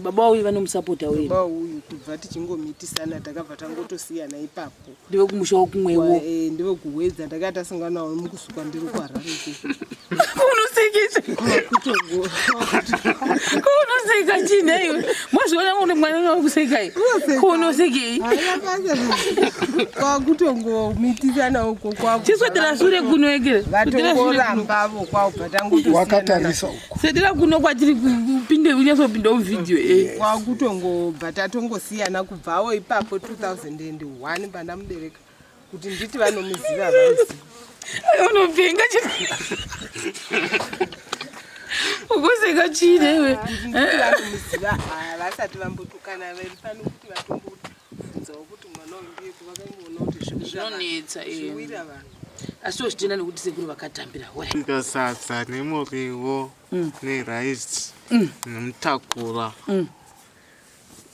baba uyu vanomusapota uyu. Baba uyu kubva tichingomitisana takabva tangotosiyana ipapo. Ndive kumusha wokumwewo. Eh, ndive kuhwedza ndakati tasangana nawo mukusuka ndiri kuHarare ikoko. Unosekesa. Unoseka chii nhaiwe? Mazviona une mwana unokuseka iwe. Unosekei? Haina basa. Kwakutongomitisana uko kwaku. Chiswedera sure kuno ekere. Vatongorambavo kwakubva tangotosiyana. Wakatarisa uko. Swedera kuno kwatiri kupinde unyatsopinda muvhidhiyo eh. Kwakutongobva tatongosiyana kubvawo ipapo 2001 pandamubereka kuti nditi vanomuziva havamuzivi. Unopenga chii? Ukuseka chii newe? Kuti nditi vanomuziva havasati vambotukana vari pano kuti vatombobvunzawo kuti mwana uyu ndiye vakangoona kuti Zvinonetsa, eh. zviwira vanhu. Asi tozvitenda nekuti sekuru vakatambira. Horai. Ita sadza nemuriwo nerice nemutakura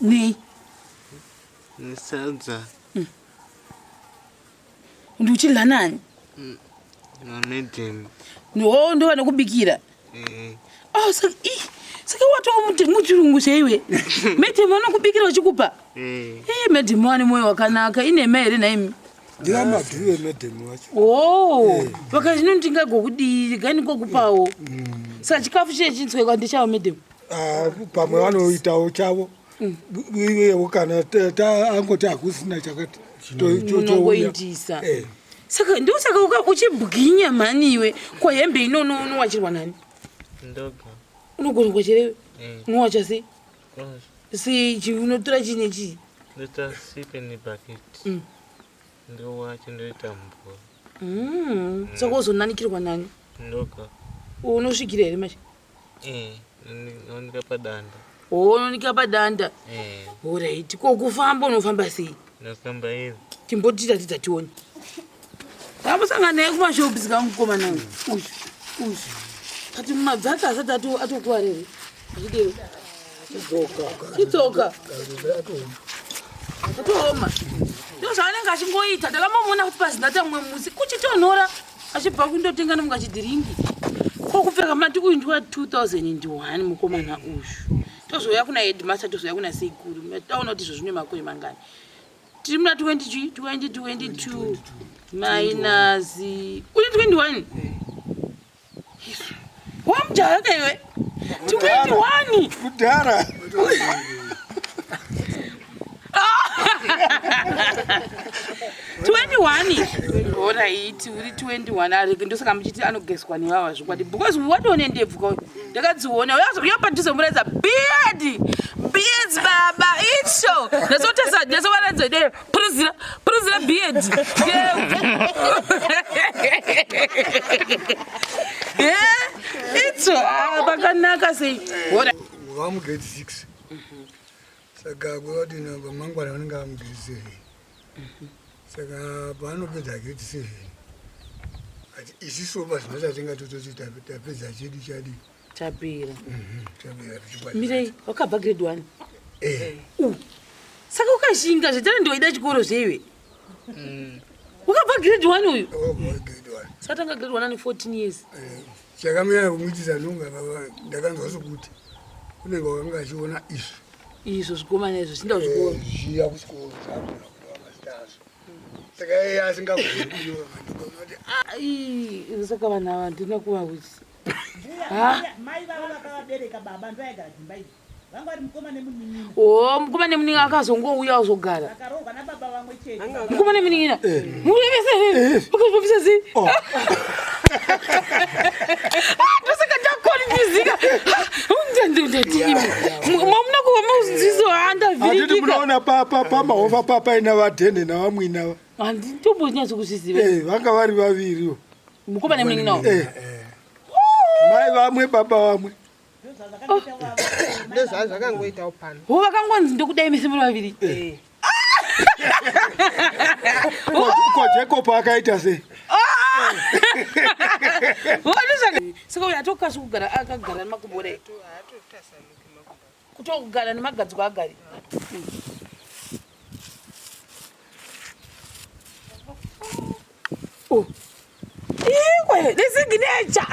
Nei? nesadza Ndi uchidla nani? namedhemu. Oh, ndo vanokubikira. Eh, Oh, saka ih, saka watoo muchirungu cheiwe. Madam vanokubikira vachikupa. eh, Eh, madam vane moyo wakanaka. Inhema here nhaimi? Ndivamadhuve madam wacho. Oh, vakati zvino ndingagokudii regai ndikokupawo. Saka chikafu chiye chinzwekwa ndechavo madam. Ah, pamwe vanoitawo chavo iwewo kana angoti hakusina chakati touya. Unongoitisa. Saka ndosaka uchibwinya mhani iwe. Ko hembe inono unowachirwa nani? Ndoga. Unogona kuwachirewe? Eh. Unowacha sei? Kwazvo. Sei chi unotora chii nechii? Ndoita sipe nebhaketi. Ndowacha ndoita mvura. Saka wozonanikirwa nani? Ndoga. Unosvikira here manje? Eh, ndinonika padanda. Oh, unonika padanda. Eh, Alright. Ko kufamba unofamba sei? ndofamba iri. Chimbotiratidza tione. Tambosangana naye kumashops kamukomana uyu. Uyu. Uyu. Kati mabvi ake asati atokuwara here? Achidero. Chidzoka. Atooma. Ndizvo zvaanenge achingoita. Ndakambomuona kuti pazinata mumwe musi kuchitonhora achibva kundotenga nomunga chidhiringi. Ko kupfeka mati uyu ndiwa 2001 mukomana uyu. Tozouya kuna headmaster tozouya kuna sekuru. Taona kuti izvo zvine makore mangani. Tiri muna 20 2022 minus une 21. Yesu. Wamujaya ka iwe. 21. Kudhara. 21. Alright, uri 21 areke ndosaka muchiti anogeswa nevava zvokwadi because watone ndebvu ka ndakadziona uya padhuze muratidza beard beards baba itsho ndasotesa ndasovaratidza dero puruzira puruzira beard itsho ah, pakanaka sei. Alright. Vamugrade 6 saka kuvati mangwana vanenge vamugrade 7 saka paanopedza grade 7 ati isisu pazvino tatinga tototi tapedza chedu chadi Chapera. Chapera tichikwadi. Mirei wakabva grade 1? Eh. Saka ukashinga zvetare ndoida chikoro zveiwe. Wakabva grade 1 uyu? Wakabva grade 1. Satanga grade 1 ane 14 years. Chakamira kumuitisa nonga baba ndakanzwa sokuti unenge wakanga achiona izvi. Izvo zvikomana izvo zvinda kuchikoro. Zviya kuchikoro zvakura kuda mazita azvo. Saka iye asingagoni kunyora mandogona kuti Ai, saka vanhu ava ndina kuvawisi. Mai vavo vakavabereka baba ndoaigara dzimba idzi. Vanga vari mukoma nemunin'ina. Oh, mukoma nemunin'ina akazongouya azogara. Vakaroorwa nababa vamwe chete. Mukoma nemunin'ina. Murevese here? Ukazvifambisa sei? Ah, ndosaka ndakonfuzika. Ndatiimi. Mamuna kuva muziso hatiti handavhiringika. munoona pamahova papaina vadhende navamwina. Handitombonyatso kuzviziva. Eh, vanga vari vaviriwo. Mukoma nemunin'ina. Eh. Mai vamwe baba vamwe. Ndozvazvakangoitawo pano. Ho vakangonzi ndokudai mese muri vaviri. Eh. Ko Jacob akaita sei? Saka uyu atokasi kugara akagara nemakumbo kudai. Haatotasanuki makumbo. Kutogara nemagadziko agari. Oh. Ikwe, nesignature.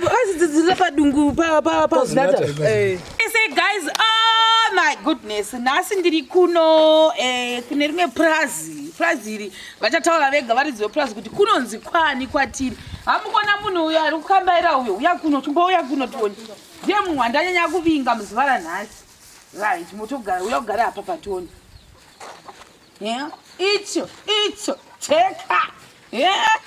Vasidzidzira padungu pazinata. Eh. Ese Guys, oh my goodness, nhasi ndiri kuno eh, kune rimwe purazi. Purazi iri vachataura vega varidzi vepurazi kuti kunonzi kwani kwatiri. Hamukona munhu uyo ari kukambaira uyo, uya kuno, chimbouya kuno tione. Ndiye munhu wandanyanya kuvinga muzuva ranhasi. Right, motogara, uya kugara apa patione. Yeah. Icho, icho, cheka. Yeah.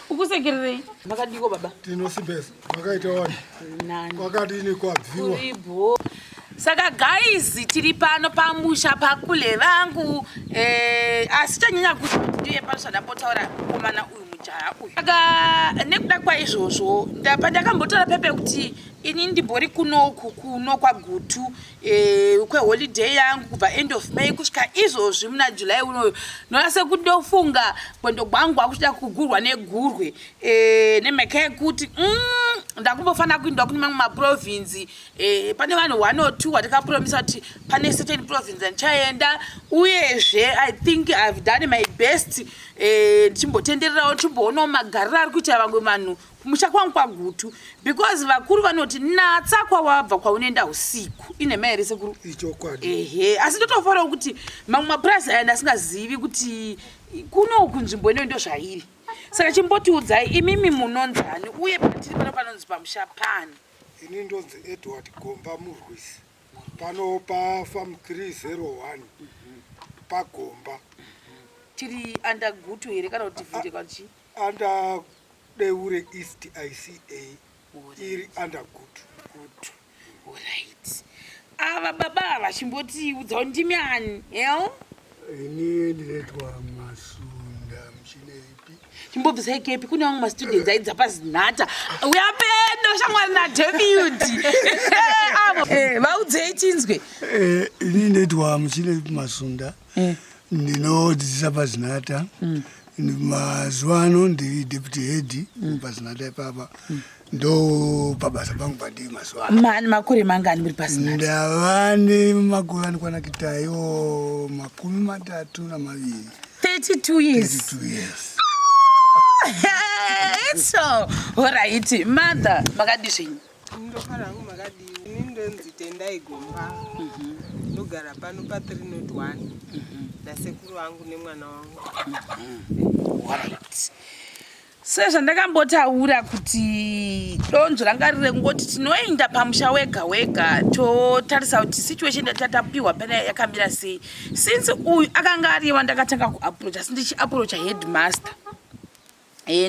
Ukusekererei? Makadiko baba? Tinosimbesa. Makaita wani? Nani. Kwakadini kwabviwa? Kuribo. Saka guys, tiri pano pamusha pakule vangu eh, asi chanyanya kuti ndiye pano zvandambotaura mukomana uyu mujaha uyu. Saka nekuda kwaizvozvo pandakambotaura pepe kuti ini ndimbori kunoku kuno kwaGutu e, kweholiday yangu kubva end of May kusvika izvozvi muna July unoyu, ndoona sekuti ndofunga gwendo gwangu akuchida kugurwa negurwe e, nemhaka yekuti ndakumbofanira kuindwa kune mamwe maprovinzi e, pane vanhu 1 or 2 watakapromisa kuti pane certain province andichaenda. Uyezve I think I've done my best, ndichimbotendererawo ndichimboonawo magariro ari kuita vamwe vanhu kumusha kwangu kwaGutu, because vakuru vanoti natsa kwawabva kwaunoenda usiku. Inhema here, sekuru? Ichokwadi. Ehe, asi ndotofarawo kuti mamwe mapurazi aya ndasingazivi kuti kunoku nzvimbo ino ndo zvairi. Saka chimbotiudzai imimi munonzani, uye patiri pano panonzi pamusha pani? Ini ndonzi Edward Gomba Murwisi, pano pafarm 301 paGomba. Tiri under Gutu here kana kuti vhunje kwachi? Under Deure East ICA, iri under Gutu. Gutu, alright. Ava baba ava, chimbotiudzawo ndimi ani hel? Ini ndinoitwa Masunda Muchineipi. Chimbobvisai kepi, kune vamwe mastudents aidza paZinata. Uya pedo shamwari naDeputy avo. Vaudzei chinzwe. Ini ndinoitwa Muchineipi Masunda, ndinodzidzisa paZinata. Mazuva ano ndiri deputy head paZinata ipapa. Ndo pabasa pangu pandiri mazuva ano. Mani makore mangani muri paZinata? Ndava nemakore anokwana kuita iwo 32. 32 years? 32 years. So alright, mother, makadi zvenyu? Ndofara hangu, makadii? Ini ndonzi Tendai Gomba, ndogara pano pa301 nasekuru vangu nemwana wangu. Alright, sezvandakambotaura kuti donzvo ranga riri rekungoti tinoenda pamusha wega wega totarisa kuti situation yatatapiwa pana yakamira sei, since uyu akanga ari wandakatanga kuapproach, asi ndichiapproacha headmaster,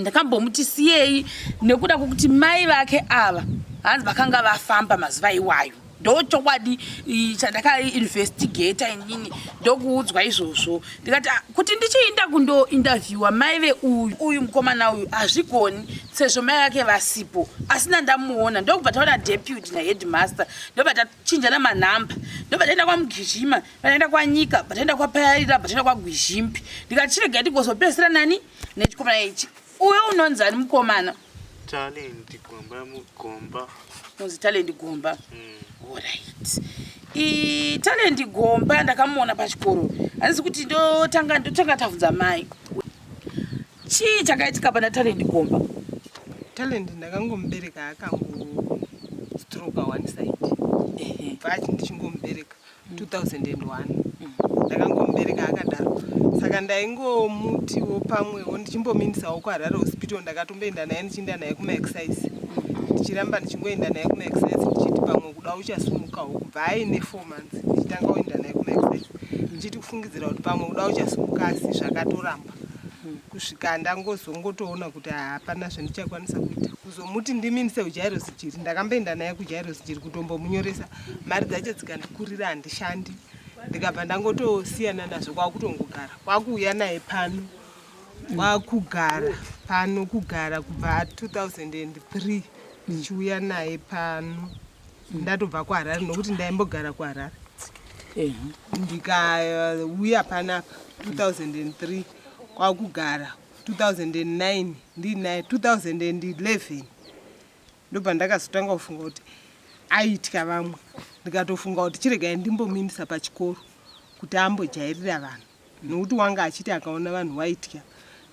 ndakambomuti siyei nekuda kwokuti mai vake ava hanzi vakanga vafamba mazuva iwayo. Ndo chokwadi chandakainvestigata inini, ndokuudzwa izvozvo. Ndikati, "Ah, kuti ndichiinda kundointerviewa mai veuyu uyu mukomana uyu hazvigoni sezvo mai vake vasipo, asina ndamuona." Ndokubva taona deputy naheadmaster, ndobva tachinjana manhamba, ndobva taenda kwaMugijima, taenda kwaNyika, bva taenda kwaPayarira, bva taenda kwaGwizhimbi. Ndikati chiregai tigozopedzisira nani nechikomana ichi. Uyo unonzani mukomana? Talent Gomba Mugomba. Unonzi Talent Gomba? Alright. Talent Gomba ndakamuona pachikoro. Handisi kuti ndotanga tabvunza mai, chii chakaitika pana Talent Gomba? Talent ndakangomubereka akangostroka one side. Bva achi ndichingomubereka 2001, ndakangomubereka akadaro. Saka ndaingomutiwo pamwewo ndichimbomuindisawo kuHarare Hospital. Ndakatomboenda naye, ndichienda naye kumaexercise, ndichiramba ndichingoenda naye kumaexercise, ndichiti pamwe kuda uchasumukawo. Kubva aine 4 months ndichitanga kuenda naye kumaexercise, ndichiti kufungidzira kuti pamwe kuda uchasumuka, asi zvakatoramba kusvika ndangozongotoona kuti hapana zvandichakwanisa kuita. Kuzomuti ndimuindise kuJairos Jiri, ndakamboenda naye kuJairos Jiri kutombomunyoresa, mari dzacho dzikandikurira, handishandi. Ndikabva ndangotosiyana nazvo, kwakutongogara, kwakuuya naye pano, kwakugara pano, kugara kubva 2003 ndichiuya naye pano. Ndatobva kuHarare, nokuti ndaimbogara kuHarare. Ndikauya panapa 2003, kwakugara 2009 ndinaye. 2011 ndobva ndakazotanga kufunga kuti aitya vamwe. Ndikatofunga kuti chiregai ndimbomuindisa pachikoro kuti ambojairira vanhu, nokuti wanga achiti akaona vanhu waitya.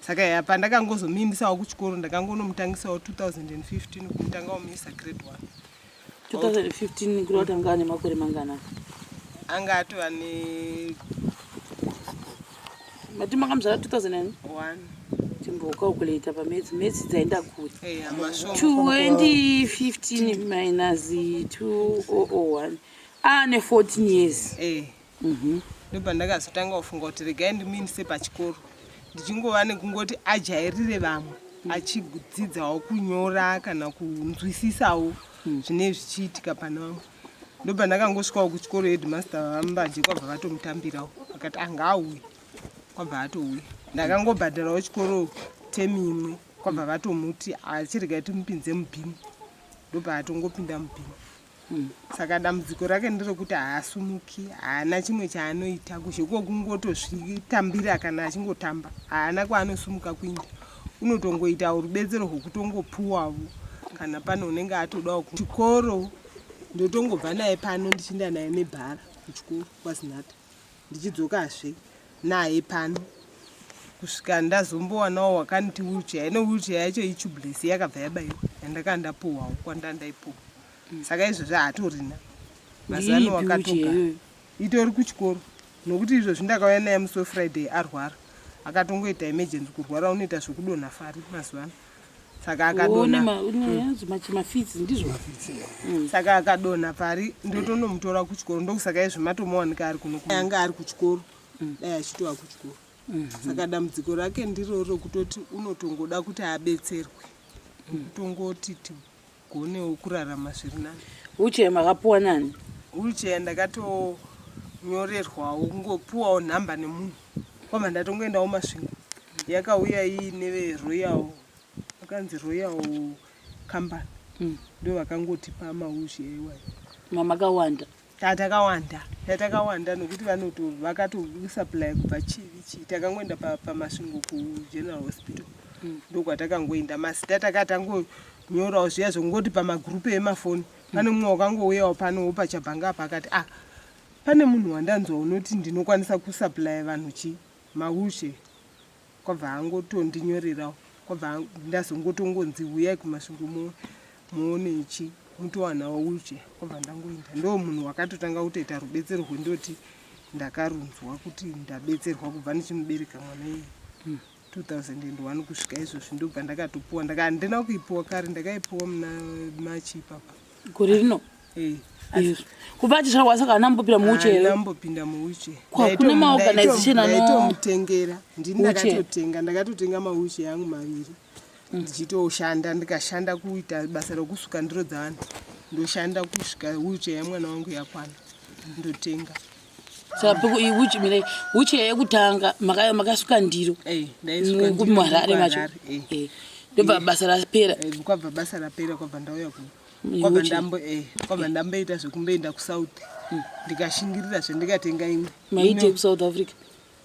Saka ya pandakangozomuindisawo kuchikoro, ndakangonomutangisawo 2015, kumutanga kumuisa grade 1. 2015 kureva kuti anga ane makore mangana? Anga atova ne Mati makamuzvara 2001? Timbokalculata pamaths, maths dzaenda kure. 2015 minus 2001, ane 14 years. Ndobva ndakazotanga kufunga kuti regai ndimuindise pachikoro, ndichingova nekungoti ajairire vamwe, achidzidzawo kunyora kana kunzwisisawo zvinenge zvichiitika pane vamwe. Ndobva ndakangosvikawo kuchikoro, headmaster vambaje kwabva vatomutambirawo, vakati angauye, kwabva atouya. Ndakangobhadharawo chikoro temi imwe, kwabva vatomuti achiregai timupinze mubhimu, ndobva atongopinda mubhimu. Saka dambudziko rake nderekuti haasumuki, haana chimwe chaanoita kuzhe kwokungotozvitambira. Kana achingotamba, haana kwaanosumuka kuinda. Unotongoita rubetsero rwekutongopuwawo kana pane unenge atodawo. Chikoro ndotongobva naye pano, ndichiinda naye nebhara kuchikoro kwaZinata, ndichidzokazve naye pano, kusvika ndazombowanawo wakaniti wheelchair. Ino wheelchair yacho itubeless, yakabva yabayiwa yandakanga ndapuhwawo kwandandaipuhwa. Saka izvozvi haatorina mazuva ano. Ipi wakatoga wheelchair iyoyo? Itori kuchikoro, nokuti izvozvi ndakauya naye musi weFriday arwara, akatongoita emergency. Kurwara unoita zvekudonha fari mazuva ano, saka akadonha. Mafits ndizvo? Saka akadonha pari, ndotonomutora kuchikoro. Ndokusaka izvi matomuwanika ari kuno. Anga ari kuchikoro, dai achitova kuchikoro. Saka dambudziko rake ndiro rokutoti unotongoda kuti abetserwe, kutongoti tigonewo kurarama zviri nani. Wheelchair makapuwa nani? Wheelchair ndakatonyorerwawo, kungopuwawo nhamba nemunhu, kwabva ndatongoendawo Masvingo. Yakauya iine veRoyal, vakanzi Royal Company, ndo vakangotipa mawheelchair iwayo. Mamakawanda? Tatakawanda, tatakawanda, nokuti vanoto vakatosupply kubva chivi chii. Takangoenda paMasvingo kuGeneral Hospital, ndokwatakangoenda. Mazita takatangonyorawo zviya zvongoti pamagurupu emafoni. Pane mumwe wakangouyawo panowo pachabhanga apa, akati, "Ah, pane munhu wandanzwa unoti ndinokwanisa kusupply vanhu chi mawheelchair." Kwabva angotondinyorerawo, kwabva ndazongotongonzi uyai kuMasvingo muone ichi, mutowanawo wheelchair. Kwabva ndangoenda. Ndo munhu wakatotanga kutoita rubetsero rwendoti ndakarunzwa kuti ndabetserwa kubva ndichimubereka mwana iye 2001 kusvika izvozvi. Ndobva ndakatopuwa, handina kuipuwa kare, ndakaipuwa muna Machi ipapa. Gore rino? Eh. Kubva achizvarwa, saka haana mbopinda muwheelchair? Haana mbopinda muwheelchair. Kwa, kune maorganization Ndaitomutengera ndini. Wheelchair. Ndakatotenga, ndakatotenga mawheelchair angu maviri ndichitoshanda. Ndikashanda kuita basa rokusuka ndiro dzavanhu, ndoshanda kusvika wheelchair yamwana wangu yakwana, ndotenga. Saka mire, wheelchair yekutanga makasuka ndiro? Eh, ndaisuka ndiro. Muharare macho? Muharare, eh. Ndobva basa rapera? Eh, kwabva basa rapera, kwabva ndauya kuno. Kwabva Wheelchair. kwabva ndamboita zvekumboenda kuSouth, ndikashingirira zvendikatenga imwe. Maite kuSouth Africa?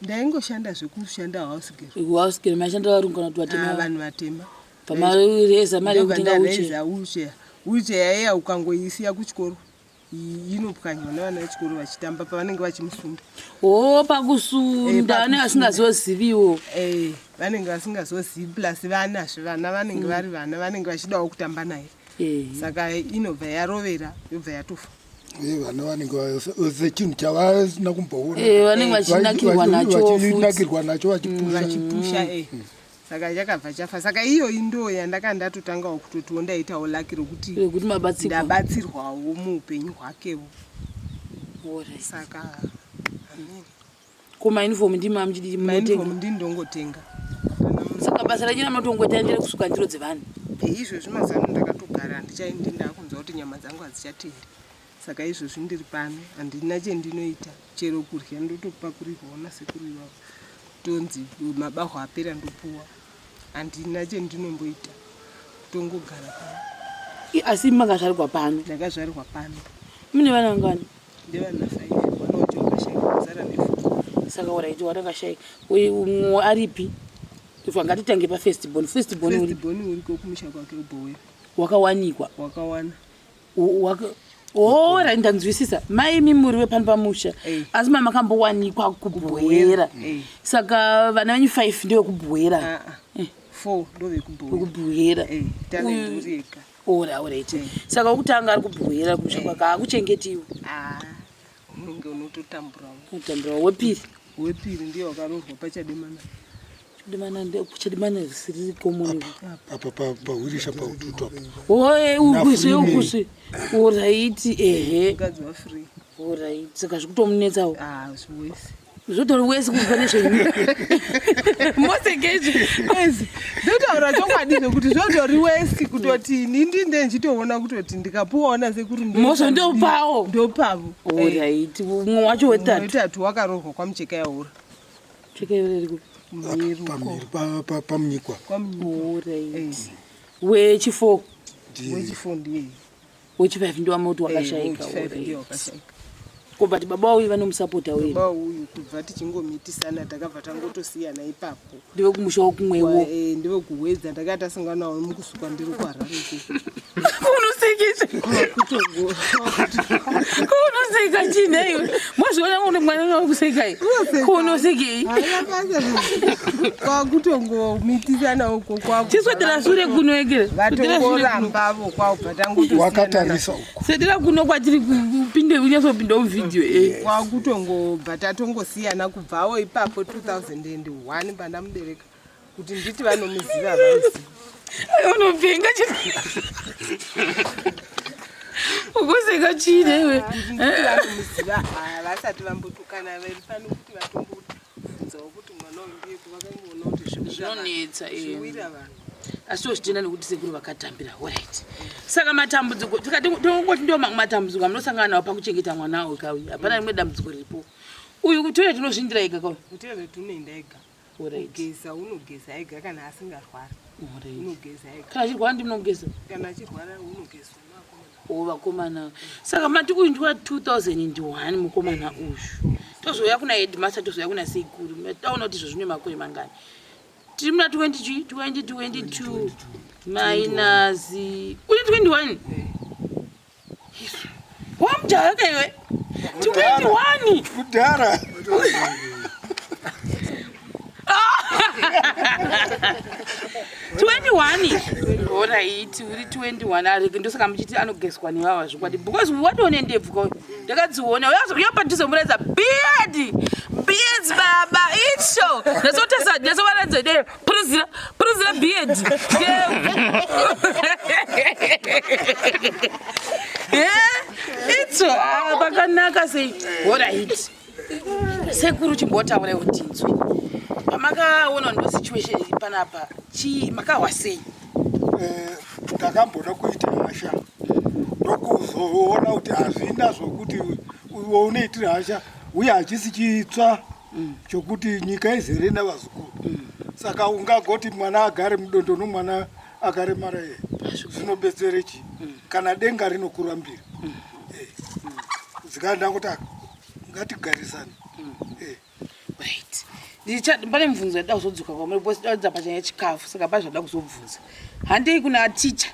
Ndaingoshanda zvekushanda house girl. House girl, maishandira varungu kana kuti vatema? Ah, vanhu vatema. Pamareza mari Ndobva yekutenga wheelchair? ndareza wheelchair. Wheelchair iya ukangoisiya kuchikoro, inopwanywa nevana vechikoro vachitamba pavanenge vachimusunda. O, pakusunda. Eh, Vanenge pakusunda. vasingazoziviwo. Eh, vanenge vasingazozivi, plus vanazve vana vanenge vari vana vanenge vachidawo kutamba naye. Saka inobva yarovera, yobva yatofa. Uye vana vanenge sechinhu chavasina kumboona. Eh, vanenge vachinakirwa nacho futi. Vachinakirwa nacho, vachipusha. Vachipusha, eh. Saka chakabva chafa. Saka iyoyi ndo yandaka ndatotangawo kutotiwo ndaitawo lucky rokuti Rekuti mabatsirwa. Ndabatsirwawo muupenyu hwakewo. Alright. Saka amen. Ko mauniform ndimi amuchidii, munotenga? Mauniform ndini ndongotenga. Saka basa renyu ramunotongoita ndere kusuka ndiro dzevanhu? Eh, izvozvi mazuva ano ndakatogara, handichaendi. Ndakunzwa kuti nyama dzangu hadzichatendi, saka izvozvi ndiri pano, handina chendinoita. Chero kurya ndotopakurirwawo nasekuru ivavo, tonzi mabahwa apera, ndopuwa. Handina chendinomboita, kutongogara pano. Asi makazvarirwa pano? Ndakazvarirwa pano. Mune vana vangani? Ndevana 5, vana wacho wakashaika, kuzara nefour. Saka alright, warakashaika, uye umwe aripi? Ifa ngatitange pafirst born. First born uri? First born uriko kumusha kwake uBhowera. Wakawanikwa? Wakawana. Ora, ndanzwisisa. Mai mimuri wepano pamusha? Eh. Asi mai makambowanikwa kuBhowera? Eh. Saka vana venyu 5 ndevekuBhowera? Ah, ah. Four ndovekuBhowera. Vekubhoera. Eh, Talent uri ega. Ora alright. Saka wekutanga ari kubhuhera kumusha kwake haakuchengetiwe. Ah, unenge unototamburawo. Unotamburawo. Wepiri? Wepiri ndiye wakaroorwa paChademana. Chademana Chademana risiri common. Apa pahurisha paututu apa. Oye ukuse ukuse. Alright ehe. Mukadzi wa free. Alright saka zvikutomunetsawo. Ah, zviwese. Zvotori wese kubva nezvenyu. Mosekeji. Wese. Ndotaura chokwadi zvekuti zvotori wesi kutoti ini ndinde ndichitoona kutoti ndikapuwawo nasekuru Mozvo ndopawo. Ndopavo. Alright. Mumwe wacho wetatu. Wetatu wakaroorwa kwaMucheka yaura. Cheka yaura iri kupi? Mhiri uko. Pamhiri paMunyikwa. KwaMunyikwa. Alright. Wechi4. Wechi4 ndiye. Wechi5 ndiwamoti wakashaika. Wechi5 ndiye wakashaika. Ko but baba uyu vanomusapota uyu. Baba uyu kubva tichingomitisana takabva tangotosiyana ipapo. Ndive kumusha wokumwewo. Eh, ndive kuwedza ndakati tasangana nawo mukusuka ndiri kuHarare ikoko. Kunosekesha. Kutongo. Kunoseka chii nhaiwe? Mozviona une mwana unokuseka iyi. Kunosekei? Haina basa. Kwakutongomitisana uko kwaku. Chiswedera sure kuno ekere. Vatongorambavo kwakubva tangotosiyana. Wakatarisa uko. Swedera kuno kwatiri upinde unyatsopinda muvhidhiyo eh. Kwakutongobva tatongosiyana kubvawo ipapo 2001 pandamubereka kuti nditi vanomuziva havamuzivi. Unopenga chii? Ukuseka chii nhaiwe? Kuti nditi vanomuziva havasati vambotukana vari pano kuti vatombobvunzawo kuti mwana uyu ndiye vakangoona kuti Zvinonetsa, eh. zviwira vanhu. Asi tozvitenda nekuti sekuru vakatambira. Alright. Saka matambudziko tikati tongoti ndo matambudziko amunosangana nawo pakuchengeta mwana uyu kauyu. Hapana rimwe dambudziko riripo. Uyu kutoilet unozvindira ega kauyu. Kutoilet unoenda ega. Alright. Kugeza unogeza ega kana asingarwari. Alright. Unogeza ega. Kana achirwara ndinogeza. Kana achirwara unogezwa nevakomana. O vakomana. Saka mati uyu ndiwa 2001 mukomana uyu. Tozouya kuna headmaster tozouya kuna sekuru. Taona kuti izvo zvine makore mangani. Tiri muna 20 2022 minus uri 21. Wamujaya ka iwe. 21. Kudhara. 21. Alright, uri 21 areke ndosaka muchiti anogeswa nevava zvokwadi because watoone ndebvu kauyu. Ndakadziona uya padhuze muratidza beard. Beards baba icho. Ndasotesa ndasovaratidza dero. Puruzira puruzira beard. Eh? Icho ah, pakanaka sei. Alright. Sekuru chimbotaura kuti tinzwe. Pamakaona ndo situation iri panapa chi makahwa sei? Ndakamboda kuita hasha ndokuzoona kuti hazvina zvokuti iwe unoitira hasha uye hachisi chitsva chokuti nyika izere navazukuru. Saka ungagoti mwana agare mudondo nomwana akaremara iye zvinobetsere chii kana denga rinokurambira. Dzikanda kuti ngatigarisane. Right. Pane mubvunzo yada kuzodzoka kwamuri because daudza pachanyaya chikafu saka pane zvada kuzobvunza. Handei kuna ticha.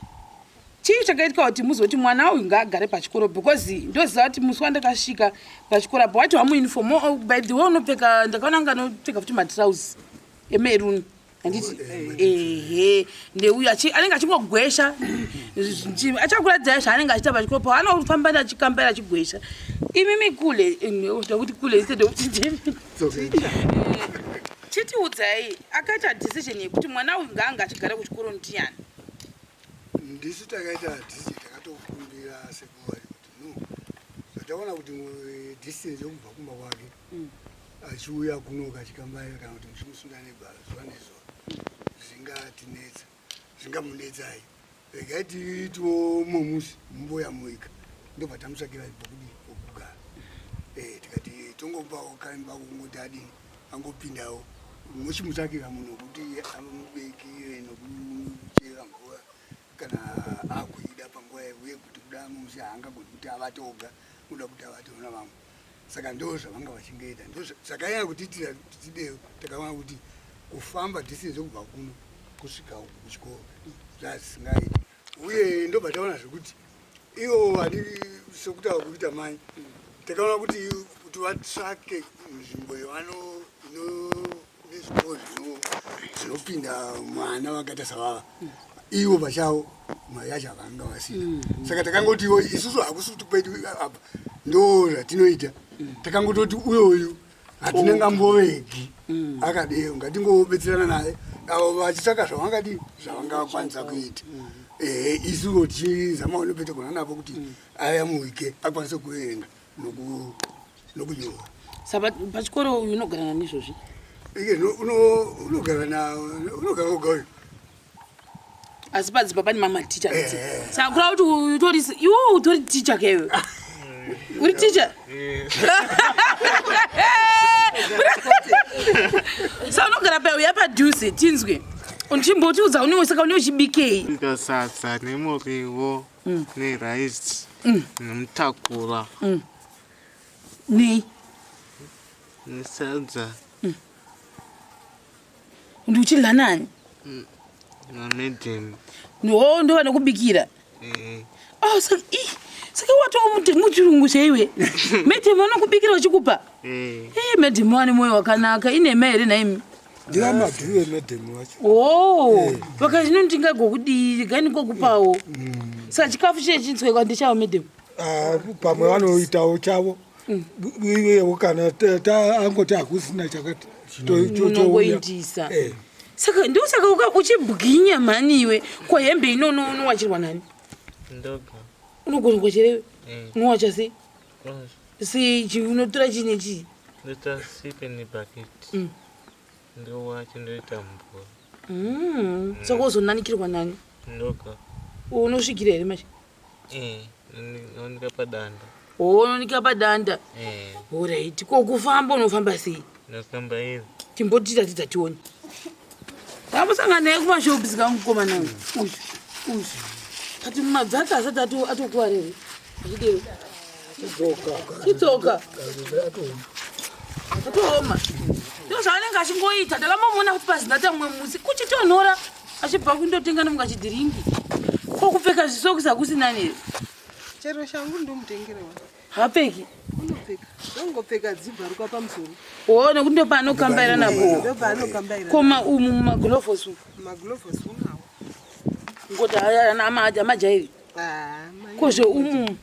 Chii chakaitika kuti muzoti mwana uyu ngaagare pachikoro because ndoziva kuti musi wandakasvika pachikoro apo wati wamuuniform. Oh, by the way unopfeka ndakaona anga anopfeka futi matrousers emeruni. Handiti ehe ndeuyu anenge achingogwesha achakuratidzai zvaanenge achiita pachikoro po anofamba achikambaira achigwesha. Imimi kule ndokuti kule instead of kuti chitiudzai akaita decision yekuti mwana uyu ngaanga achigara kuchikoro ndiyani? Ndisu takaita decision takatokumbira sekuvari kuti no zvataona kuti distance yekubva kumba kwake achiuya kuno kachikambaira kana kuti muchimusunda nebhara zuva nezuva zvingatinetsa zvingamunetsai regai tiitiwo mumwe musi mumboya muika ndobva tamutsvakira pokudii pokugara. Tikati tongopawo kaimba kungoti adini angopindawo muchimutsvakira munhu kuti amubekire nokuchera mvura kana akuida panguva uye kuti kuda musi haangagoni kuti avate oga unoda kuti avate navamwe. Saka ndo zvavanga vachingoita ndo zvakanyanya kutiitira kuti tidewo takaona kuti kufamba distance yekubva kuno kusvika uku kuchikoro zvazvisingaiti. Uye ndobva taona zvekuti ivo vari sekutaura kuita mai takaona kuti kuti vatsvake nzvimbo yavano nezvikoro zvinopinda mwana vakaita savava ivo pachavo Mari yacho havanga vasina mm. Saka takangotiwo isusu hakusi kuti kwedu apa ndo zvatinoita mm. Takangototi uyoyu hatina oh. Ngambovegi mm. Akadero ngatingobetserana naye avo vachitsvaka zvavangadi zvavangakwanisa kuita mm. Ehe isuwo tichizama unopete kuna napo kuti mm. Ayamuke akwanise kuverenga nokunyora. Saka pachikoro uyu unogara nani izvozvi? Ike unogara na unogara oga uyu. Asi padzimba pane mamaticha eh. Saka kura kuti utori iwe utori ticha kewe uri ticha eh. Saka unogara pa uya padhuze tinzwe uchimbotiudza une saka une uchibikei? Sadza nemuriwo mm. Nerice mm. Nemutakura mm. Nei nesadza mm. Ndi uchidla nani? Namedem. O ndo vanokubikira eh. Oh, saka ih saka watoo muchirungu cheiwe medem vanokubikira vachikupa eh. Eh, medem vane mwoyo wakanaka inhema here nhaimi? Ndiramadhuve medem wacho. O eh. Vakati zvino ndingagokudii regai ndingokupawo mm. Saka chikafu chiye chinzwekwa ndechawo medem ah, pamwe vanoitawo chavo iyewo kana angoti hakusina chakati unongoitisa eh. Saka ndosaka uchibwinya mhani iwe ko hembe inono unowachirwa nani? Ndoga. Unogona kuwachirewe eh. Unowacha sei? Sei chi unotora chii nechii? Ndoita sipe nebhaketi mm. Ndowacha ndoita mvura mm. Saka uzonanikirwa nani? Ndoga. Unosvikira here manje? Eh, unonika padanda. Oh, unonika padanda. Eh. Alright. Ko kufamba unofamba sei? Ndofamba iri. Timbotiratidza tione. Tambosangana naye kumashops kamukomana uyu. Uyu. Uyu. Ati madzatsa asati atokuwara here? Achidero. Chidzoka. Chidzoka. Atooma. Ndizvo zvaanenge achingoita. Ndakambomuona kuti pazinata mumwe musi kuchitonhora. Achibva kundotenga nomunga chidhiringi. Ko kupfeka zvisokisi hakusina here? Chero shangu ndomutengerewa. Haapfeki. Unopfeka. Ndongopfeka dzibvaruka pamusoro. Oh, nekuti ndopaanokambaira napo. Ndopaanokambaira. Koma umu mumagulovhosi umu. Magulovhosi unawo. Ngoti amajairi. Ah, Ko zveumu.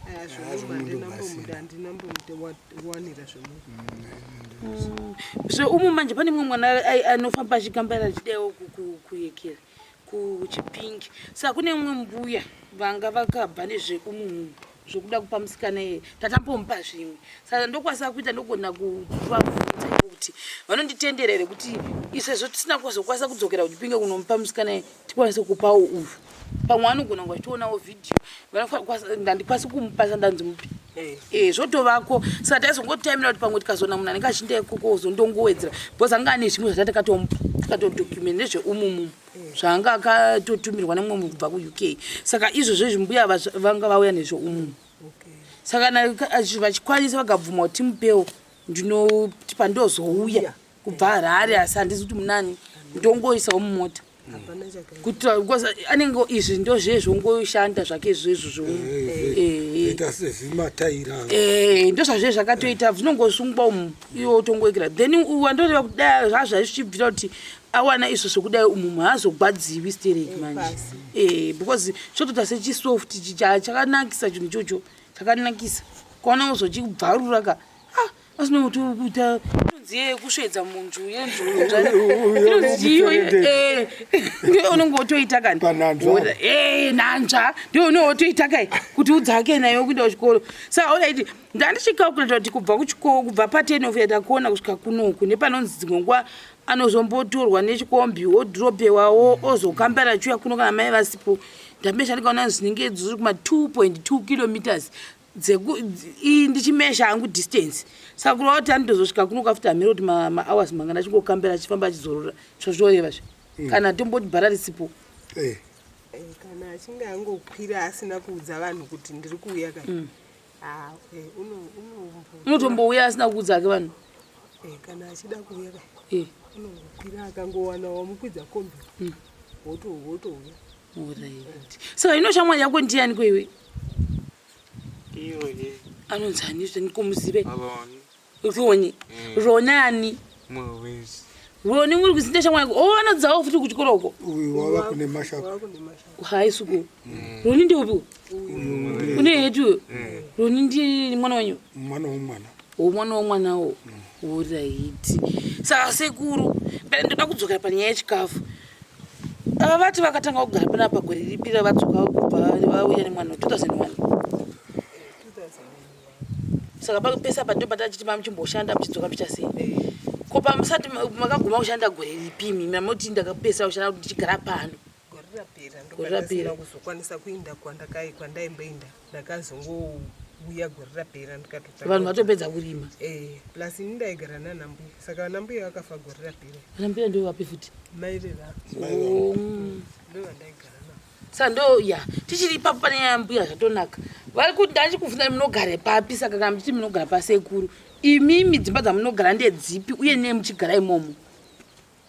Ah, zveumu handina handina mbomuwanira zveumu. Zveumu manje pane mumwe mwana anofamba achikambaira achidaiwo kuyekera kuchipingi. Saka kune mumwe mbuya vanga vakabva nezveumu zvokuda kupa musikana iye tatambomupa zvimwe. Saka ndokwanisa kuita ndogona kuvabvunza ivo kuti vanonditendera here kuti isezvo tisina kuzokwanisa kudzokera kuchipinge kunomupa musikana iye tikwanise kupawo uyu. Pamwe anogona kunge achionawo vhidhiyo ndandikwanisi kumupa sandanzi mupi eh. Zvotovako saka taizongotaimira kuti pamwe tikazoona munhu anenge achinda ikoko ozondongowedzera because anga ane zvimwe zvatakatomupa tikatodocument nezveumumu zvaanga akatotumirwa nemumwe munhu kubva kuUK. Saka izvozvo izvi mbuya vanga vauya nezveumumu. Saka kana vachikwanisa vakabvuma kuti timupewo ndinoti pandozouya kubva Harare asi handisi kuti munani ndongoisawo mumota kuitira because anenge izvi ndozve zvongoshanda zvake izvezvo zvoita sezvimataira ndozvazve zvakatoita zvinongosungwa umu iwe utongoekera then wandoreva kudai zvazvai zvichibvira kuti awana izvo zvekudai umu haazogwadziwi stereki manje because chotoita sechisoft chakanakisa chinhu ichocho chakanakisa kaona uzochibvarura ka asina kuti kuita inonzi yekusvedza munhu yenzvunzvainonzi ndiyo unenge wotoita kani nanzva ndiyo unenge wotoita kai kuti udzake nayo kuenda kuchikoro saka orit ndandichicalculata kuti kubva kuchikoro kubva paten of yatakuona kusvika kunoku nepanonzi dzimwe nguva anozombotorwa nechikombi odropewawo ozokambara achiuya kuno kana mai vasipo ndamesha ndikaona zvinenge zviri kuma 2.2 kilometers iyi ndichimesha hangu distance saka kureva kuti anotozosvika kuno kwafuti hamiro kuti mahours mangana achingokambera achifamba achizorora zvozvoreva zve mm. kana tomboti bhara risipo eh. Eh, kana achinge angokwira asina kuudza vanhu kuti ndiri kuuya ka mm. ah, eh, unotombouya asina kuudza ake vanhu kana achida kuuya ka unongokwira akangowana wamukwidza kombi mm. wotouya saka ino shamwari yako ndiyani koiwe Iyoye. Anonzi ani zve ndikomuzive? Roni. Roni. Mm. Ronani. Muwizi. Roni muri kuzinda shamwari o vanodzawo futi kuchikoro uko. Uyu wava kune mashako. High school. Roni ndeupi? Une hetu. Roni ndi mwana wenyu? Mwana womwana. O mwana womwana wo. Oraiti. Saka sekuru, ndoda kudzokera panyaya yechikafu. Ava vati vakatanga kugara panapa gore ripi ravadzoka kubva vauya nemwana 2001. Saka pese apa ndopatachiti mamuchimboshanda muchidzoka muchiita sei? Ko pamusati makaguma kushanda gore ripi imi mamoti ndakapesa kushanda kuti ndichigara pano? Gore rapera Gore rapera. ndopandasina kuzokwanisa kuinda kwandakai kwandaimboinda ndakazongouya gore rapera ndikatotanga. Vanhu vatopedza kurima. Eh, plus ini ndaigara nanambuya saka vanambuya vakafa gore rapera. Vanambuya ndo vapi futi? Maireva Oh. ndo vandaigara navo. Saka ndo ya tichiri ipapo pane nyaya yambuya zvatonaka. Vari kuti ndachikubvunza munogara papi saka kana muchiti munogara pasekuru imimi dzimba dzamunogara ndedzipi uye nei muchigara imomo?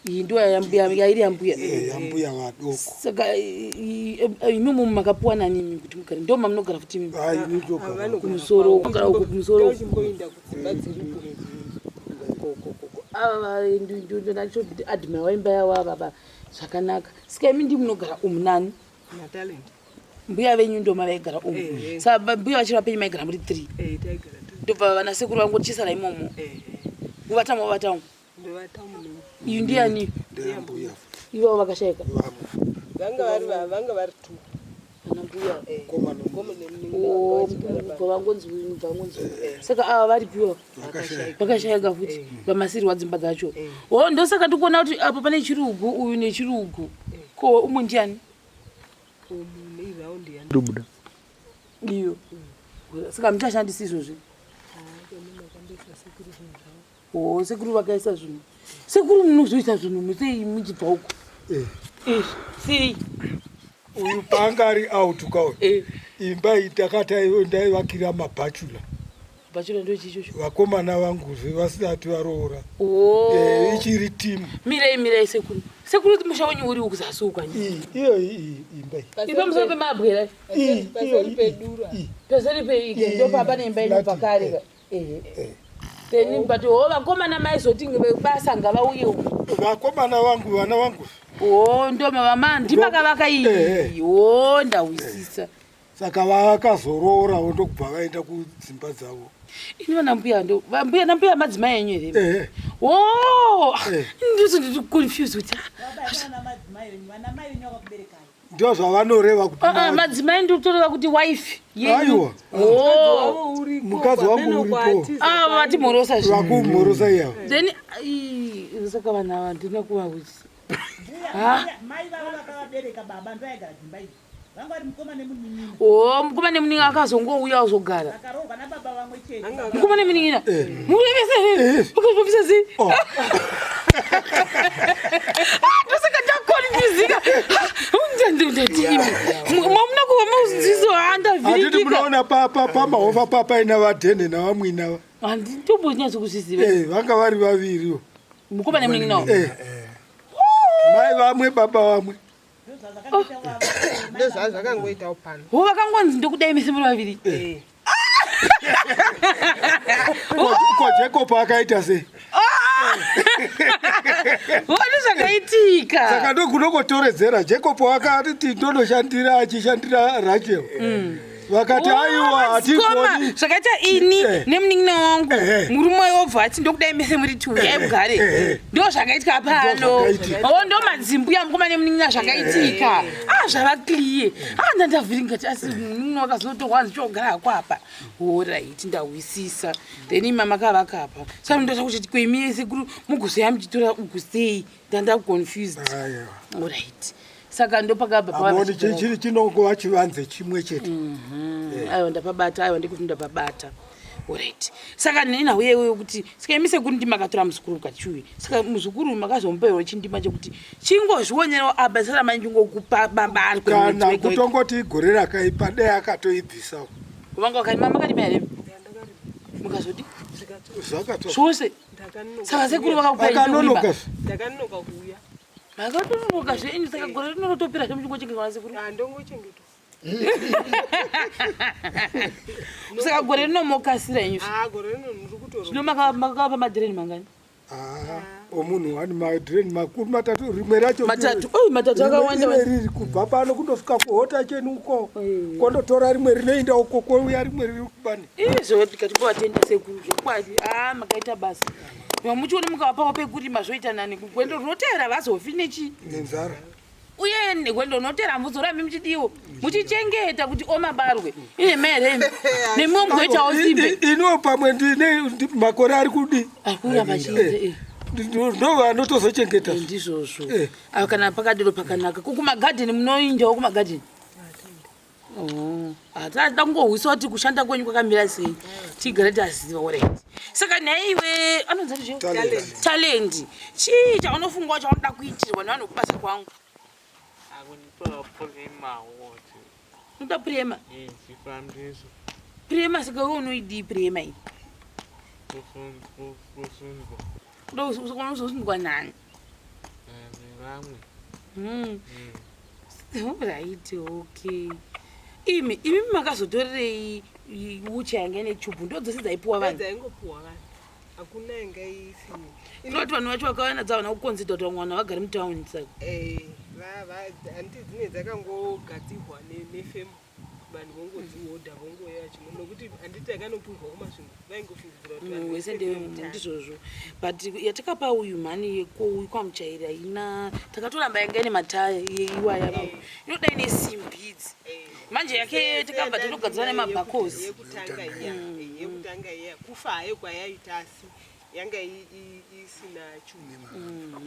Iyi ndo yambuya yairi yambuya. Eh, yambuya vadoko. Saka imimi makapuwa nani imi kuti mugare ndo mamunogara futi imimi? Ai ndogara. Kumusoro kugara uko kumusoro. Ndochimboinda kudzimba dziripo. Ava ndachoti admire waimba yavo ava baba zvakanaka. Saka imi ndi munogara umu nani? NaTalent. Mbuya venyu ndo mavaigara umu. Eh. Saka mbuya vachiri vapenyu maigara muri 3. Eh, taigara tiri. Ndobva vana sekuru vangu tichisara imomo. Eh, Kuvatamo vatamo. ndovata muno. Iyi ndiyani? Ndeyambuya. Ivavo vakashaika. Vamwe. Vanga vari vanga vari two. Vana mbuya. Eh, Mukoma nomukoma. mukoma nemunin'ina Oh, vanga vachigara bva vangonzi uyu bva vangonzi uyu. Saka ava varipiwa Vakashaika. vakashaika futi vamasirwa dzimba dzacho. Oh, ndosaka ndikuona kuti apo pane chirugu uyu nechirugu. Ko umwe ndiani? umu neiraundi yani. Ndobuda. Iyo. Saka muchashandisi izvozvi. Oh, sekuru vakaisa zvinhu. Sekuru munozoisa zvinhu musei muchibva uko. Eh. Eh, sei? Uyu paanga ari out kauyu. Eh, Imba iyi takati ndaivakira mabhachula. bachura ndo chichocho. Vakomana vanguzve vasati varoora. Oh. Eh, ichiri timu. Mirei mirei sekuru. Sekuru musha wenyu uri kuzasi uko ani. Iyi iyo iyi imba iyi. Iri pamusoro pemabwera. Iyi iyo Paseri iyi, pedura. iyi. Paseri peike Iyi, ndo papa neimba yenyu flat, pakare ka. Eh. Then but oh vakomana maizoti basa ngavauye uko. Vakomana vangu vana vangu. Oh ndo mama ndimakavaka Eh, eh. iyi. Oh ndahwisisa. Saka vakazoroorawo ndokubva vaenda kudzimba dzavo. Ini vana mbuya ndo mbuya nambuya madzimai enyu here? Eh, Oh, Eh. ndizo ndiri confused kuti Baba vana madzimai venyu, vana mai venyu vakakuberekai. ndo zvavanoreva kuti ah, ah, madzimai ndikutoreva kuti wife yenyu. Aiwa. Oh, Mukadzi wangu uripo. ah vatimhorosa zve. Vakumhorosa iyavo. Then saka vanhu ava handina kuvahwisisa. Mbuya, Ah. mbuya, mai vavo vakavabereka baba ndo aigara dzimba idzi. Vanga vari mukoma nemunin'ina. Oh, mukoma nemunin'ina akazongouya ozogara. Vakaroorwa nababa vamwe chete. Mukoma nemunin'ina. Eh. Murevese here? Eh. Ukazvifambisa sei? Oh. Ah, ndosaka ndakonfuzika. Ndandimi. Mamuna kuva muziso Hatiti handavhiringika. munoona pamahofa papaina vadhende navamwina. Handitombonyatsokuzviziva. Eh, vanga vari vaviriwo. Mukoma nemunin'ina. Eh. Mai vamwe baba vamwe. Ndozvazvakangoita Ndozvazvakangoitawo pano. Ho vakangonzi ndokudai mese muri vaviri. Eh. Ko Jacob akaita sei? Ho ndozvakaitika. Saka ndokunokotoredzera Jacob akati ndonoshandira achishandira Rachel. Vakati aiwa madzikoma hatigoni. zvakaita ini Eh. nemunin'ina wangu Eh, eh. murume wobva ati ndokudai mese muri two uyai mugare eh, eh. ndo zvakaitika pano Ndozvakaitika. o ndo madzimbuya mukoma nemunin'ina zvakaitika a zvava clear a ndandavhiringa ti asi munin'ina wakazotorwa ndichogara hako apa orit ndahwisisa then ima makavakapa saka ndoda kuti kwemi sekuru mugozoya muchitora uku sei ndandaconfused Aiwa. orit saka ndopakabva Amoni chiri chinongova chivanze chimwe chete. Aiwa ndapabata, aiwa ndikuti ndapabata. Alright. Saka nenhau yeyo yokuti saka imi sekuru ndimakatora muzukuru kachiuyu. Saka muzukuru makazomupawo chindima chekuti chingozvionerawo apa sarama ndingokupa baba ari Kana kutongoti gore rakaipa dai akatoibvisawo. Vanga vakarima makarima here? Mukazodi Zvakato. zvose. Saka sekuru vakakupai Akanonoka. Ndakanonoka kuuya. Makatononoka zvenyu saka gore rino rotopera zvemuchingochengetwa nasekuru. Handongochengetwa. Saka gore rino mokasira henyu. Ah, gore rino ndiri kutorwa. Zvino makavapa madhireni mangani? Ah. Omunhu wani madrain makuru matatu rimwe racho Matatu. Oi, matatu rimwe akawanda. rimwe riri kubva pano kundosvika kuhota cheni uko kondotora rimwe rinoenda uko kouya rimwe riri kubani. Izvo tikati sekuru zvokwadi. Ah, makaita basa. Muchiona mukavapawo pekurima zvoita nani gwendo rinotevera vazofi nechi nenzara. Uye gwendo rinotevera hamuzorambi muchidiwo muchichengeta kuti omabarwe ine mai here imi nemiwo mugoitawo simbe. Iniwo pamwe ndine makore ari kudi Ari kuramba chiinze. Ndo vanotozochengeta. Ndizvozvo. Ah, kana pakadero pakanaka. Kumagadheni munoindawo kumagadheni? Hatada kungohwisa kuti kushanda kwenyu kwakamira sei, tigare taziva. Alright, saka nhaiwe anonzi zve Talent. Talent, chii chaunofungawo chaunoda kuitirwa nevanhu vekubasa kwangu? Akunipa purema woti. Unoda purema? Chifambiso. Purema, saka iwe unoidii purema iyi? Kusundwa. Unoda uzosundwa nani? Nevamwe. Right, okay. Imi makazotorerei wheelchair yanga ine chubhu? Ndo dzose dzaipuwa vanhu? Dzaingopuwa vanhu, hakuna yanga isini. Tinoti vanhu vacho vakauya nadzo havana kuconsider kuti vamwe vanhu havagari mutauni, saka Handiti dzine dzakangogadzirwa nefemu, vanhu vongodzihodha, vongouya vachimwa, nokuti handiti takanopurwa kuMasvingo, vaingofungidzira kuti vanhu Munhu wese vese ndewemumwe. ndevemutare. Ndizvozvo, but yatakapa uyu mhani yekouyu kwamuchairi haina, takatoramba yanga ine mataya iwaya vavo, inoda ine simbi idzi. Manje yake takabva tatogadzira nemabhakozi. Yekutanga iya, yekutanga iya, kufa hayo kwayaita, asi yanga isina chuma,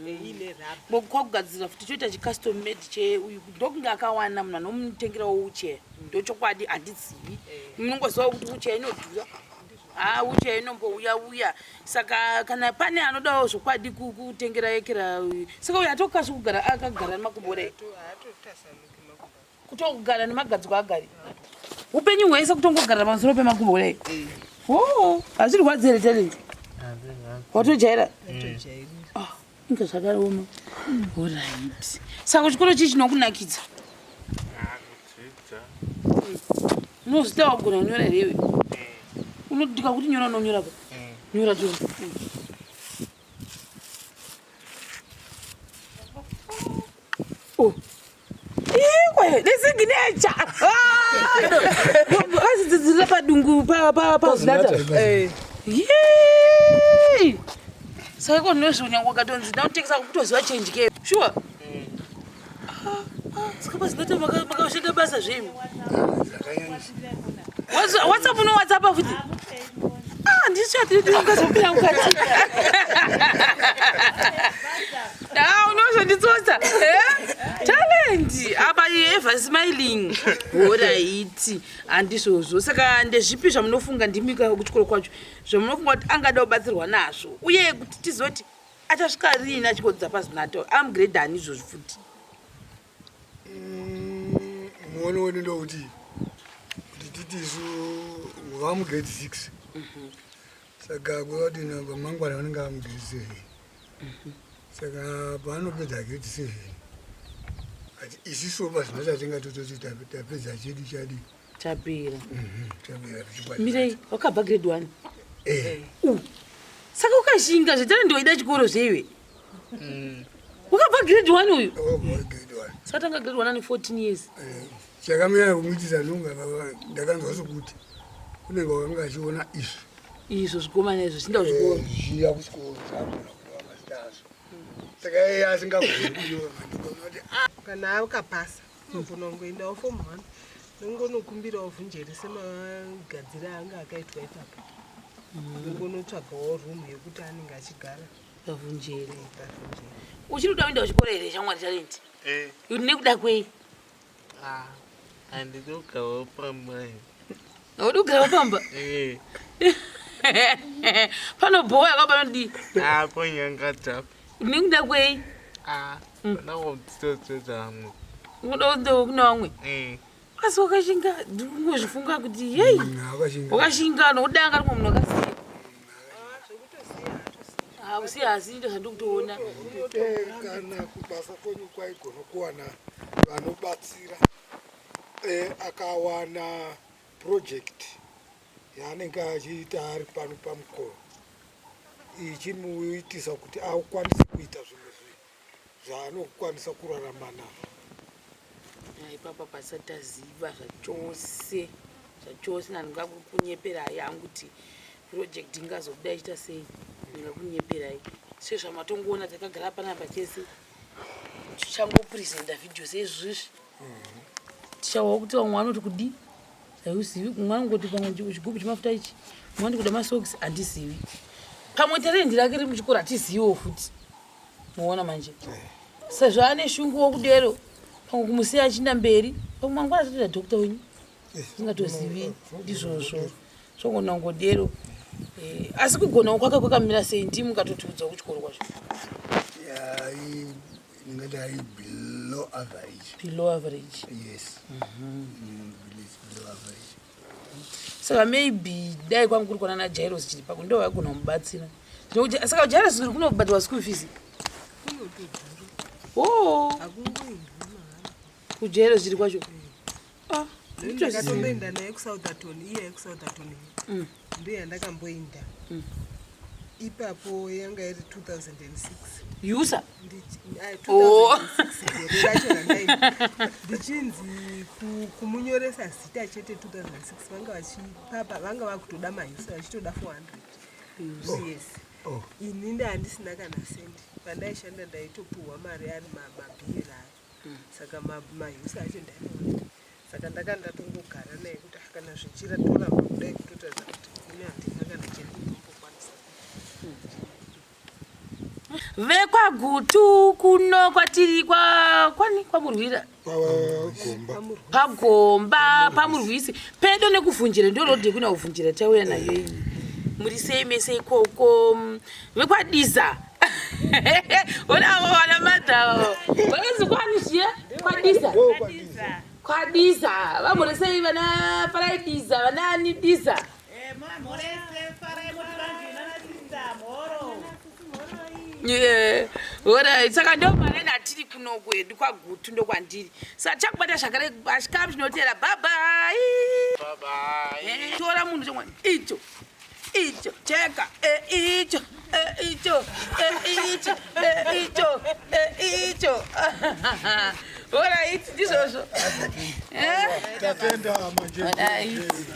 ine rubber. Kwakugadzira futi toita chicustom made cheuyu, ndokunge akawana munhu anomutengerawo wheelchair. Ndochokwadi handizivi, munongoziva kuti wheelchair inodhura. Ha, wheelchair inombouya uya, saka kana pane anodawo zvokwadi kutengera yekera. Saka uyu hatokasi kugara akagara nemakumbo rei? Haatotasanuki makumbo. Kutogara nemagadziko agari upenyu hwese, kutongogara pamusoro pemakumbo kudai. O, hazvirwadzi here, Talent? Watojaira? Atojairira. Ah, inga zvakaoma. Alright, saka chikoro chii chinokunakidza? Kudzidza. Unozvita wagona kunyora here iwe? Unodika kuti nyora, unonyora pa nyora to. Oh. Ikwe nesignature vasidzidzirira padungu pazinata. Yee! Saka iko ndinozvo nyange ukatonzi ndakutengesa kutoziva change ke sure. Ah, saka pazinata makashanda basa zvemi. WhatsApp, uno WhatsApp futi? Ah, ndishatiri ungazopinda mukati. Ah, unozonditsotsa. Eh? Talent apa ever smiling. Alright, handizvozvo. Saka ndezvipi zvamunofunga ndimika kuchikoro kwacho zvamunofunga kuti angada kubatsirwa nazvo, uye kuti tizoti achasvika riini achikodza pazinato amugrade ani izvozvi futi? Muono wedu ndokuti kuti titi isu vamugrade 6, saka kureva kuti pamangwana vanenge vamugrade 7. Saka paanopedza grade 7, ati isisuwo pazvinota tingatototi tapedza chedu chadi. Chapera. Chapera tichikwadi. Mirei, wakabva grade 1? Eh. Saka ukashinga zvetara ndoida chikoro zveiwe, wakabva grade 1 uyu? Wakabva grade 1. Saka tanga grade 1 ane 14 years. Chakamira kumuitisa nonga ndakanzwa sokuti kunenge wakanga achiona izvi. Izvo zvikomana izvo zvinda kuchikoro. Zvichiya kuchikoro zvagona kunyora mazita azvo, saka iye asingagoni kunyora, ndikaona kuti ah. Kana akapasa unogona kungoendawo form 1, nongonokumbirawo vhunjeri semagadziro anga akaitwa ipapa, nongonotsvagawo room yekuti anenge achigara. Pavhunjeri. Pavhunjeri. Uchiri kuda kuenda kuchikoro here, shamwari Talent? Eh. Nekuda kwei? Ah, handidi kugarawo pamba. Haudi kugara pamba? Eh. Panobhowa yakapanodii? Ah, ponyangadza. Nekuda kwei? Ah, kuda kudzidza vamwe. Unoda kuenda kune vamwe? Eh. Asi wakashinga, ndikungozvifunga kuti yei. Akashinga. Wakashinga nokudanga rimwe munhu akasiya. Zvekutosiya haatosiya. Hausiya, asi ndo zvandikutoona. Kana kubasa kwenyu kwaigona kuwana vanobatsira, akawana project yaanenge achiita ari pano pamukoro. Ichimuitisa kuti akwanise kuita zvimwe zvinhu zvaanokwanisa kurarama nazvo. Ipapa pasati taziva zvachose zvachose, nandingakunyeperai hangu kuti project ingazobuda ichiita sei, ndingakunyeperai. Sezvamatongoona takagara panapa chese tichangopresenta vhidhiyo seizvizvi, tichawa kuti vamwe vanoti kudii hauzivi. Mumwe anongoti pamwe chigubhu chemafuta ichi, mumwe anoti kuda masokisi, handizivi. Pamwe tarendi rake riri muchikoro hatiziviwo futi. Muona manje sezvo ane shungu wokudero, pamwe kumusiya achiinda mberi, pamwe mangwana atoita dhokta wenyu, singatozivi. Ndizvozvo zvogona kungodero. Asi kugonawo kwake kwakamira sei? Ndimi mukatotiudza kuchikoro kwacho. Ndingati ari below average. Below average? Yes, below average. Saka maybe dai kwangu kuri kwana naJairos chiri pako, ndo vaigona kumubatsira. Zvinokuti saka Jairos uri kunobhadharwa school fees? Kunotodhura. Oh. Hakungoindwi mahara. KuJairos chiri kwacho. Ah, nditoziva. Ndakatomboenda naye kuSoutherton, iye yekuSoutherton ndiyo yandakamboinda. Ipapo yanga iri 2006. Yusa. Oh. 2006 gore racho randaenda, ndichinzi kumunyoresa zita chete 2006, vanga vachipapa, vanga vakutoda maUSA, vachitoda 400. Yes. Oh. Ini ndandisina kana sendi. Pandaishanda ndaitopuhwa mari ari mabhiri ayo, saka maUSA acho ndaimaona. Saka ndaka ndatongogara naye kuti, "Ah, kana zvichiratoramba kudai, kutotaridza kuti ini handina kana chendinombokwanisa." VekwaGutu kuno kwatiri kwani kwaMurwira. Pagomba. Pagomba paMurwisi, pedo nekuvhunjira, ndo rodhi yekuna kuvhunjira tauya nayo iyi. Muri sei mese ikoko? Vekwadiza onavo vana madhavo vanonzi kwani zviya? Kwadiza, kwadiza. Vamhoresei vana Faraidiza, vanani Diza. Mhorese Farai, muti vanhu mhoro. Yeah. Alright, saka ndo mareni atiri kuno kwedu kwaGutu, ndokwandiri. Saka tichakubata zvakare pachikamu chinotera. Bye bye. Bye. Tora munhu chomwe icho icho cheka e icho e icho e icho e icho e icho. Alright, ndizvozvo. Tatenda manje. Alright.